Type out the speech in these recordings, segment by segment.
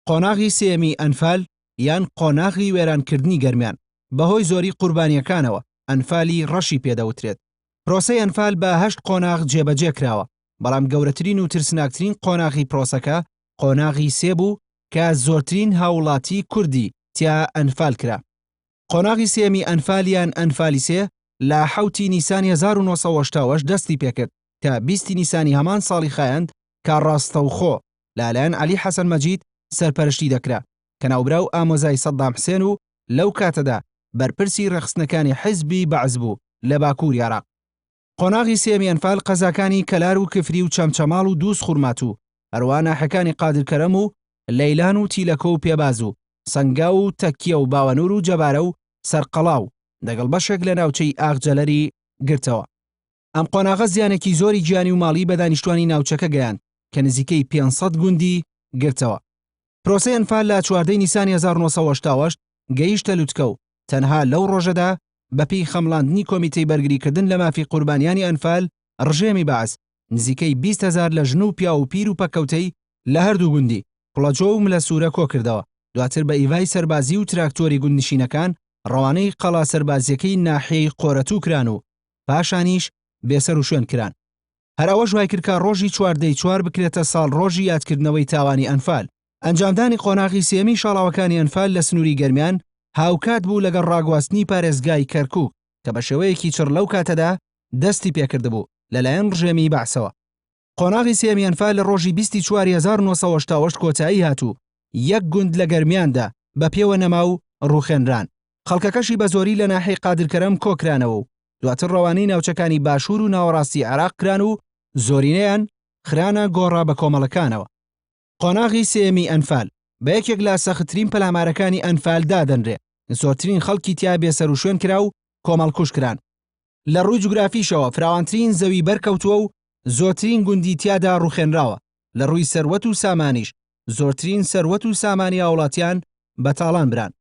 قۆناغی سێیەمی ئەنفال یان قۆناغی وێرانکردنی گەرمیان، بەهۆی زۆری قوربانییەکانەوە ئەنفالی ڕەشی پێدەوترێت. پرۆسەی ئەنفال بە هەشت قۆناغ جێبەجێ کراوە، بەڵام گەورەترین و ترسناکترین قۆناغی پرۆسەکە قۆناغی سێ بوو کە زۆرترین هاووڵاتی کوردی تیا ئەنفال کرا. قۆناغی سێیەمی ئەنفال یان ئەنفالی سێ لە حەوتی نیسانی 1988 دەستی پێکرد تا بیستی نیسانی هەمان ساڵی خایاند کە ڕاستەوخۆ لەلایەن عەلی حەسەن مەجید سەرپەرشتی دەکرا کە ناوبراو ئامۆزای سەدام حسێن و لەو کاتەدا بەرپرسی ڕێکخستنەکانی حیزبی بەعس بوو لە باکووری عێراق. قۆناغی سێیەمی ئەنفال قەزاکانی کەلار و کفری و چەمچەماڵ و دووز خورماتوو، هەروەها ناحیەکانی قادرکەرەم و لەیلان و تیلەکۆ و پێباز و سەنگاو و تەکیە و باوەنوور و جەبارە و سەرقەڵا و دەگەڵ بەشێک لە ناوچەی ئاغجەلەری گرتەوە. ئەم قۆناغە زیانێکی زۆری گیانی و ماڵی بە دانیشتوانی ناوچەکە گەیاند کە نزیکەی 500 گوندی گرتەوە. پرۆسەی ئەنفال لە 14 نیسانی 1988 گەیشتە لوتکە و تەنها لەو ڕۆژەدا بەپێی خەمڵاندنی کۆمیتەی بەرگریکردن لە مافی قوربانیانی ئەنفال ڕژێمی بەعس نزیکەی 20 هەزار لە ژن و پیاو و پیر و پەککەوتەی لە هەردوو گوندی کوڵەجۆ و ملەسوورە کۆکردەوە، دواتر بە ئیڤای سەربازی و تراکتۆری گوندنشینەکان ڕەوانەی قەڵا سەربازییەکەی ناحیەی قۆرەتوو کران و پاشانیش بێسەروشوێن کران. هەر ئەوەش وایکرد کە ڕۆژی 14 ی چوار بکرێتە ساڵڕۆژی یادکردنەوەی تاوانی ئەنفال. ئەنجامدانی قۆناغی سێیەمی شاڵاوەکانی ئەنفال لە سنووری گەرمیان هاوکات بوو لەگەڵ ڕاگواستنی پارێزگای کەرکووک کە بە شێوەیەکی چڕ لەو کاتەدا دەستی پێکردبوو لەلایەن ڕژێمی بەعسەوە. قۆناغی سێیەمی ئەنفال لە ڕۆژی 20 ی چواری 1988 کۆتایی هات و یەک گوند لە گەرمیاندا بە پێوە نەما و ڕووخێنران. خەڵکەکەشی بە زۆری لە ناحیەی قادرکەرەم کۆکرانەوە و دواتر ڕەوانەی ناوچەکانی باشوور و ناوەڕاستی عێراق کران و زۆرینەیان خرانە گۆڕە بەکۆمەڵەکانەوە. قۆناغی سێیەمی ئەنفال بە یەکێک لە سەختترین پەلامارەکانی ئەنفال دادەنرێ، زۆرترین خەڵکی تیا بێسەروشوێن کرا و کۆمەڵکوژ کران. لە ڕووی جوگرافیشەوە فراوانترین زەوی بەرکەوتووە و زۆرترین گوندی تیادا ڕووخێنراوە، لە ڕووی سەروەت و سامانیش زۆرترین سەروەت و سامانی هاوڵاتیان بە تاڵان بران.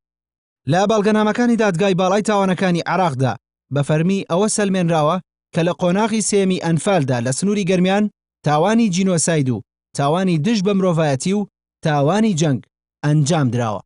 لە بەڵگەنامەکانی دادگای باڵای تاوانەکانی عێراقدا بە فەرمی ئەوە سەلمێنراوە کە لە قۆناغی سێیەمی ئەنفالدا لە سنووری گەرمیان تاوانی جینۆساید و تاوانی دژ بە مرۆڤایەتی و تاوانی جەنگ ئەنجام دراوە.